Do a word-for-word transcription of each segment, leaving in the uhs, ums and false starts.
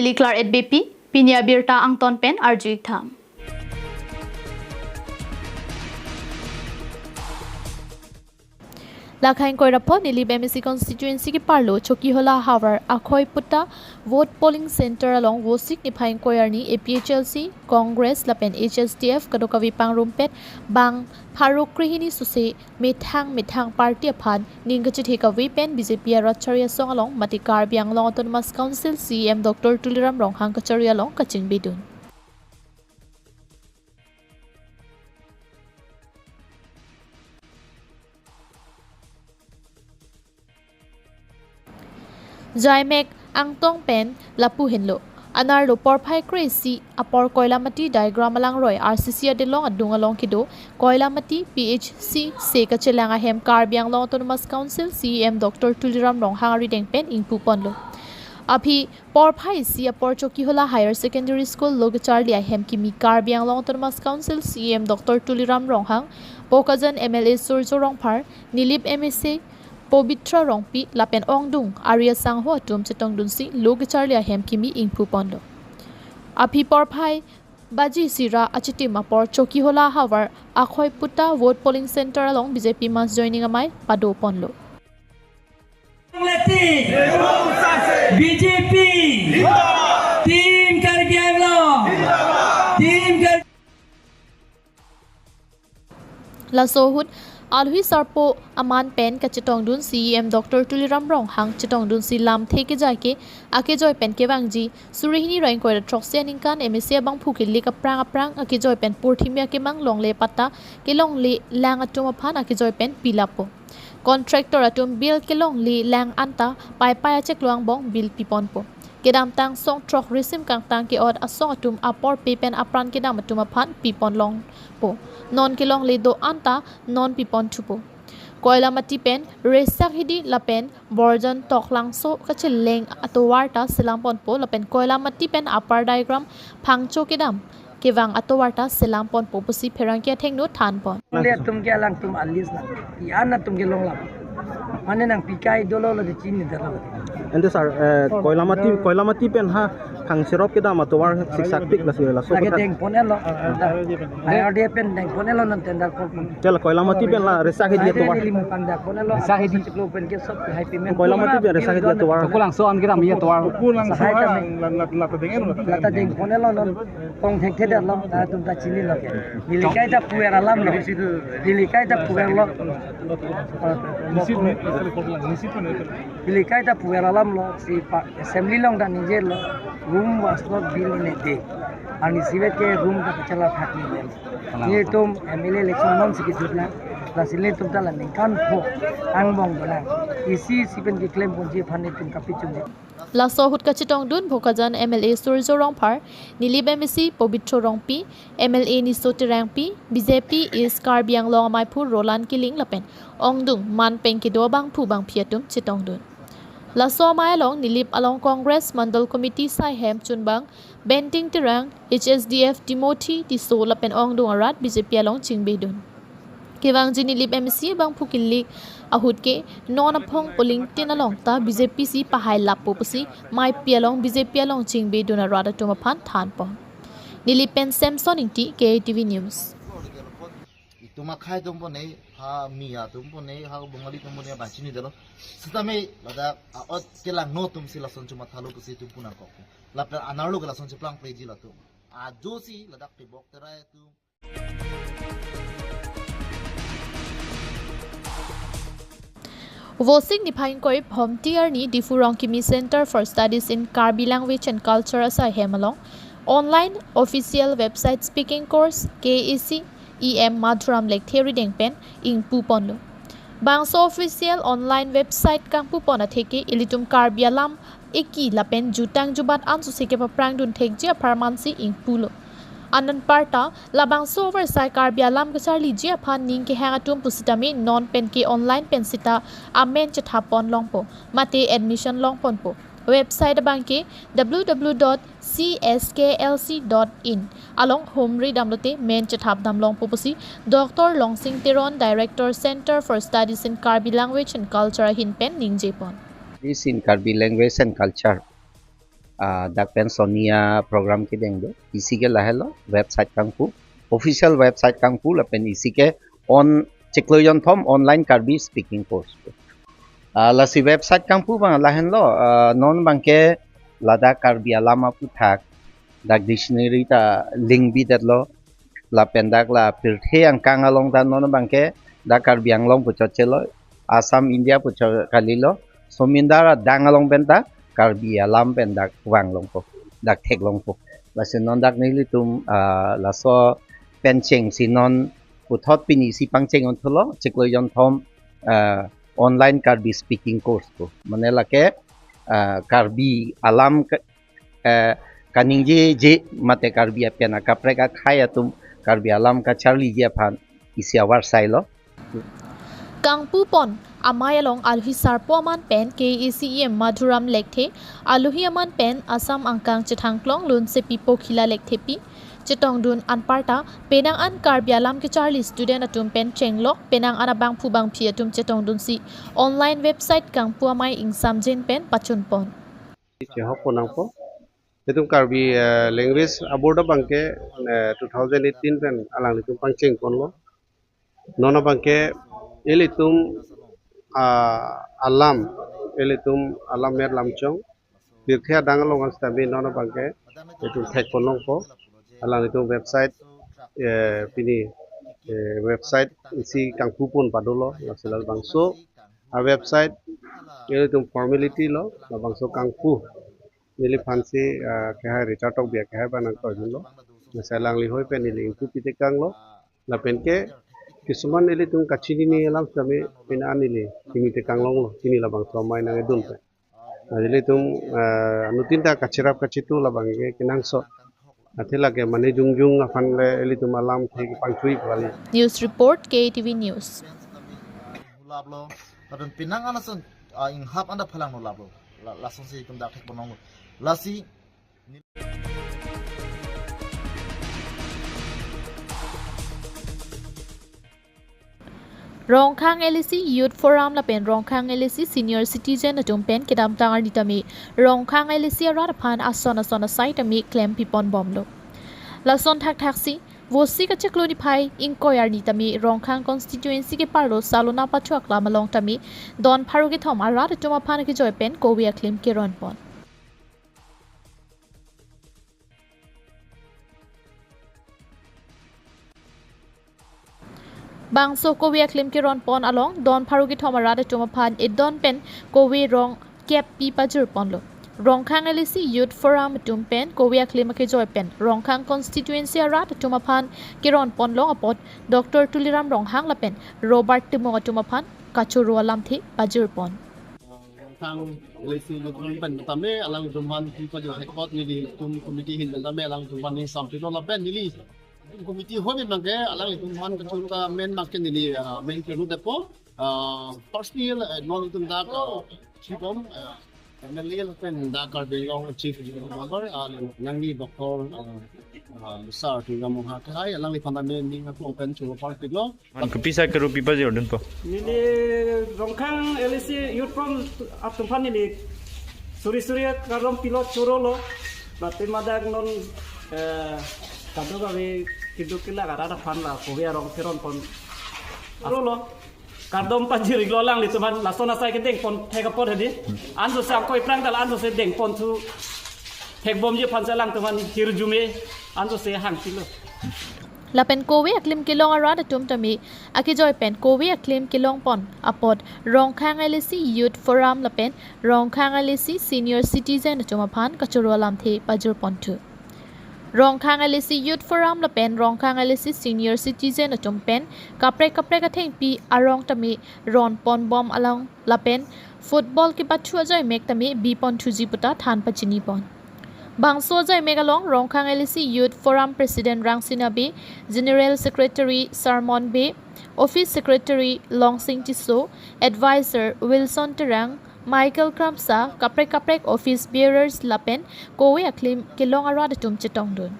Liklar et B P, pini abirta angton pen arju-ik tha. Lake ingkoi ra pho Nilip M A C constituency keparlo Chokihola havar Akhoi Putta vote polling center along Vosik niphai ingkoi arni A P H L C, Congress lapen H S D F kadokave pangrumpet bang pharo krehini suse methang methang party aphan ning kachethe kave pen B J P arat chari asong along mate Karbi Anglong Autonomous Council C E M Doctor Tuliram Ronghang kachari along kachingbidun. Jaimek angtong pen lapu henlo. Anerlo porphai kre-isi apor Koilamati Diagram alangroi R C C adelong adung along kedo Koilamati P H C se kachelang ahem Karbi Anglong Autonomous Council C E M Doctor Tuliram Ronghang arideng pen ingpu ponlo. Aphi porphai isi apor Chokihola Higher Secondary School lo kacharli ahem kimi Karbi Anglong Autonomous Council C E M Doctor Tuliram Ronghang, Bokajan M L A Surjya Rongphar, Nilip M A C Pobitra Rongpi lapen ongdung ari asangho atum chetongdunsi lo kacharli ahem kimi ingpu ponlo. Aphi porphai baji isi ra achitim apor Chokihola havar Akhoi Putta vote polling center along B J P mass joining amei pado ponlo. Leti. B J P. Team Karbi Anglong. Team Kar- Laso ahut alwi sarpo aman pen kachetongdun C E M Doctor Tuliram Ronghang chetongdunsi lamthe kejai ke akejoi pen kevangji suri hini ra ingkoi ra throksi aningkan M A C abangphu kelik aphrang aphrang akejoi pen purthimi akemang longle patta kelongle lang atum aphan akejoi pen pilappo. Contractor atum bill kelongle lang anta paipai acheklo angbong bill piponpo. Kedamtang song throk risim kangtang ke-ot asong atum apor pe pen apran kedam atum aphan pipon longpo. Non kelongle do anta non pipon thupo. Koilamati pen Resak Hidi lapen Borjan Toklangso kacheleng atovar ta selam ponpo lapen Koilamati pen Upper Diagram Phangcho kedam kevang atovar ta selam ponpo pusi pherangke athengno than pon. Longle atum ke alangtum alis na. I an atum ke longle. Mane nangpikai dolo lo de chinidetlo. Ante sir, eh, Koilamati, Koilamati pen ha Phangcherop kedam atovar siksak pik lasi laso. Lake kotha deng pon-etlo. Ayar dia pen deng pon-etlo non tender pon. Tel Koilamati pen la Resak Hidi atovar. Neli mukang dak pon-etlo. Resak Hidi. Chiklo pen ke sop hai payment. Koilamati pen Resak Hidi atovar. Toklangso an kedam atovar. Toklangso hai ta an, la, la, lata deng-etlo. Lata deng pon-etlo non. Kong thekthedetlo, latum ta chinilo ke. Neli kaita puver alamlo. Neli kaita puverlo. Neli kaita puver alamlo. Si pa assembly along ta ningjelo. Room was not built in a day. Arnisi vet ke room ta kachala thak ni vel. Nelitum M L A election non si kejut na. Lasi nelitum ta la ningkan pho angbong dolang. Isi isi pen keklem ponji aphan nelitum kapachunji. Laso ahut kachetongdun Bokajan M L A Surjya Rongphar, Nilip M A C Pobitra Rongpi, M L A Niso Terangpi, B J P East Karbi Anglong amaiphu Roland Killing lapen ongdung man pen kedo abangphu bangphi atum chetongdun. Laso amei along Nilip along Congress Mandal Committee saihem chunbang Benting Terang, H S D F Timothy Tisso lapen ongdung arat B J P along chingbidun. Kevangji Nilip M A C abangphu kelik ahut ke non aphong polling tin along ta B J P si pahai lappo pusi maipi along B J P along chingbidun arat atum aphan than pon. Nilip pen Samson Ingti, K A T V News. Itum akhai atum pone, ha Miya atum pone, ha Bongali atum pone, bang chinidetlo. Sitame ladak a-ot kelangno atum si lason chuma thalo pusi itum punang kok. Lapen anerlo ke lason cheplang preji latum. Ajo si ladak tebok terai atum. Vosik niphai ingkoi Bhomti arni Diphu Rongkimi Center for Studies in Karbi Language and Culture asaihem along online official website speaking course K A C E M Madhuram Lekthe arideng pen ingpu ponlo. Bangso official online website kangpu pon atheke ilitum Karbi alam eki lapen jutang jubat ansose kepaprangdun thekji apharmansi ingpulo. Ananparta labangso aversai Karbi alam kacharliji aphan ning kehang atum pusitame non pen ke online pen sita amen chethap pon longpo mate admission long ponpo. Website abang ke W W W dot C S K L C dot in along humri damlote men chethap dam longpo pusi Doctor Longsing Teron, Director, Center for Studies in Karbi Language and Culture ahin pen ningje pon. This in Karbi language and culture. ah, dak pen soni a-program kedeng do. Isi ke lahelo, website kangpu, official website kangpu lapen isi ke on chiklo jonthom online Karbi speaking course pu. Ah, lasi website kangpu abang lahenlo, ah, non abangke ladak Karbi alam aputhak dak dictionary ta link bidetlo. Lapen dak la pirthe angkang along ta non abangke dak Karbi Anglong pu chotchelo, Assam India pu chot kalilo, somindar adang along pen ta Karbi alam pen dak vanglongpo, dak theklongpo. Lasi non dak nelitum, ah, laso pen chengsi non puthot pini si pangcheng unthulo, chiklo jonthom, ah, online Karbi speaking course pu. Mane lake, ah, Karbi alam ke, eh, kaningjeje mate Karbi apen akaprek akhei atum Karbi alam kacharliji aphan isi avar sailo. Kangpupon amei along alohi sarpo aman pen K A A C E M Madhuram Lekthe, alohi aman pen Assam angkang chethangklong lunsepi Pokhila Lekthepi chetongdun anparta penang an Karbi alam kecharli student atum pen chenglok penang an abangphu bangphi atum chetongdunsi online website kangpu amei ingsamjin pen pachunpon. Chehok ponangpo. Itum Karbi, eh, language aboard abangke, eh, two thousand eighteen pen alanglitum pangcheng ponlo. Non abangke ilitum, ah, alam, ilitum alam mer lamchong pirthe adang along an sitame non abangke itum thek ponlongpo. Alanglitum website, eh, pini, eh, website isi kangpupon padolo, lasi labangso a-website ilitum formality lo, labangso kangpu neliphansi, ah, kehai Rita Tokbi akehai abang nangkroidunlo. Lasi alangli hoi pen neli ingpu pitekanglo. Lapen ke kisuman ilitum kachinine alam sitame pini an neli chinitekang longlo, pini labangso amei nangkedun pen. Nah, ilitum, ah, anuttin ta kacherap kachitu labangke kenangsot. Athe lake mane jongjong aphan le ilitum alamthe kepangthui kali. News report, K A T V News. Laplo, lapen penang an ason, ah, inghap anda phalangno laplo. La, lasonsi itum dak thek ponlonglo. Lasi Rongkhang L A C Youth Forum lapen Rongkhang L A C Senior Citizen atum pen kedamtang arni tame Rongkhang L A C arat aphan ason ason asai tame klem piponbomlo. Lason thakthaksi, Vosik achiklo niphai ingkoi arni tame Rongkhang constituency keparlo Salona Pathu aklam along tame don pharo kethom arat atum aphan kejoi pen kove aklim keronpon. Bangso kove aklim keronpon along don pharo kethom arat atum aphan edon pen kove rong kep pi pajirponlo. Rongkhang L A C Youth Forum atum pen kove aklim akejoi pen Rongkhang constituency arat atum aphan keronponlong apot Doctor Tuliram Ronghang lapen Robert Timung atum aphan kachoro alamthe pajirpon. Rongkhang L A C Youth Forum pen tame alangtum aphan pi pajirthek apot nelitum committee ahin pen tame alangtum aphan ning sampilo lapen neli committee hoi abangke alanglitum aphan kachoro ta main abangke neli, ah, main kelu depo, ah, firstly, ah, non itum dak, ah, Chief Bom, ah, M L A lapen dak Karbi Anglong Chief Executive Member, ah, nangli Doctor, ah, ah, Sir Tuliram Ronghang akehai, alangliphan tame ning aklong pen choro parpiklo. Man kopi sa kerup pi pajir dunpo. Neli Rongkhang L A C Youth Forum atum aphan neli suri suri kardom pilo chorolo. Mate madak non, eh, kadokave keduk kelak arat aphan la kove arong keronpon chorolo. Kardom pajir-iklo alanglitum aphan, lason asai kedengpon thek apot hedi. Anso se angkoi prang dal anso se dengponthu thekbomji aphan se alangtum aphan hirjume anso se hangpilo. Lapen kove aklim kelong arat atum tame akejoi pen kove aklim kelongpon apot Rongkhang L A C Youth Forum lapen Rongkhang L A C Senior Citizen atum aphan kachoro alamthe pajirponthu. Rongkhang L A C Youth Forum lapen Rongkhang L A C Senior Citizen atum pen kaprek kaprek athengpi arong tame ronponbom along lapen football kepathu ajoimek tame biponthuji puta than pachinipon. Bangso ajoimek along Rongkhang L A C Youth Forum President Rangsina Bey, General Secretary Sermon Bey, Office Secretary Longsing Tisso, Advisor Wilson Terang, Michael Kramsa, kaprek kaprek office bearers lapen kove aklim kelong arat atum chetongdun.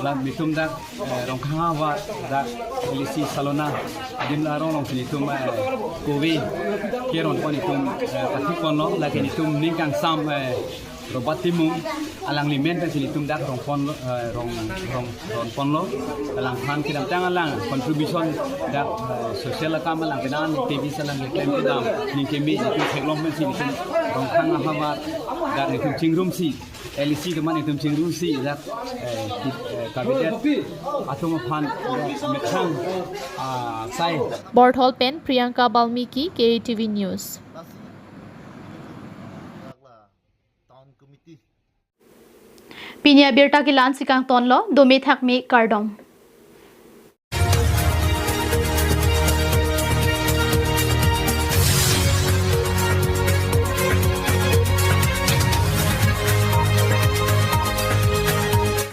La nelitum dak, eh, Rongkhang havar dak L A C Salona adim arong alongsi nelitum, eh, kove keronpon nelitum, eh, pathikponlo, lake nelitum ning kangsam, eh, Robert Timung, alangli men pensi nelitum dak rongpon, eh, rong, rong, rongponlo, alangphan kedamtang alang contribution dak, eh, social akam alang kenan activist alang keklem kedam, ningkemi nelitum theklong pensi nelitum Rongkhang ahavar dak nelitum chingrumsi, L A C atum nelitum chingrumsi dak, eh, ki-, eh, cabinet atum aphan dak methang, ah, sai. Borthol pen Priyanka Balmiki, K A T V News. Pini abirta ke la-ansi kangtonlo, dome thakme kardom.